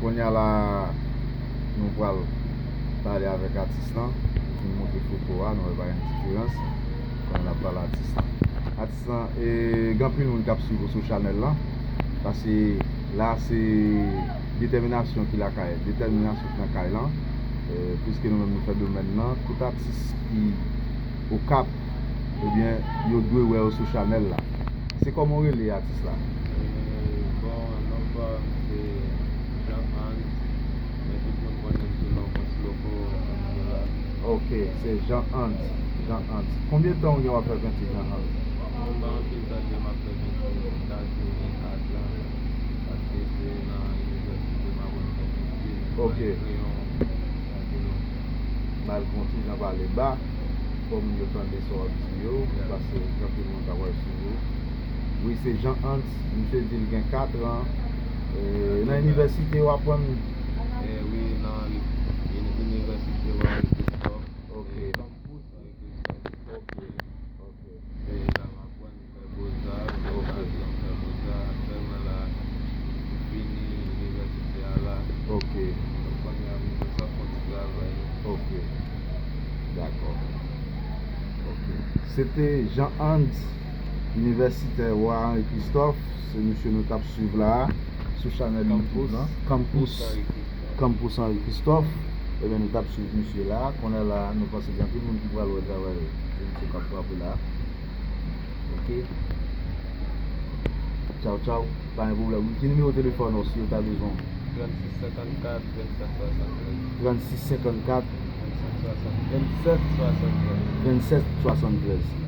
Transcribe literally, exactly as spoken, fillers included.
Kounye a la, nou pral pale avèk atis lan. Li fin montre foto a, nou wè pa gen diferans. Kounye a n ap pale atis lan. Atis lan, e, gen anpil moun k ap swiv ou sou chanèl lan. Paske la, se detèminasyon ki lakay, detèminasyon ki nan kay lan. E, piske nou menm nou fè domèn lan, tout atis ki Okap, ebyen, yo dwe wè yo sou chanèl la. Se kòman w rele atis la? Eh, bon, non pa m se Jean Hans, men tout moun konnen m sou non Prince Loco, Angela. Ok, se Jean Hans. Jean Hans. Konbyen tan w gen w ap fè penti, Jean Hans? Bon, pa anpil tan ke m ap fè penti, m ka di w gen kat an, paske se nan inivèsite m aprann fè penti, men m Ok. pa kreyon, sa se non. M al fè yon ti jan pale ba, fò moun yo tande sa w ap di yo, paske gen anpil moun k ap wè sou ou. Wi, se Jean Hans, misye di l gen kat an. E, nan inivèsite w aprann? Eh, wi, nan li- ini- inivèsite Henri Christophe. Ok. Eh, Campus Henri Christophe. Ok. Ok. Se la m aprann fè Bozar, m fè Bozar. Aktyèlman la, m fini inivèsite a la. Ok. Donk, kounye a, m bezwen fè yon ti travay. Ok. Dakò. Ok. Se te Jean Hans, inivèsitè Wa Henri Christophe, se misye nou t ap swiv la a, sou chanèl YouTube lan. Campus, Campus Henri Christophe. Ebyen, nou t ap swiv misye la. Kounye a la, nou panse gen anpil moun ki pral wè travay misye k ap frape la. Ok. Tchaw, tchaw. Pa gen pwoblèm. Ki nimewo telefòn ou si yo ta bezwen w? Trannsis senkannkat vennsèt swasantrèz. Trannsis senkannkat Vennsèt swasantrèz. vennsèt swasantrèz.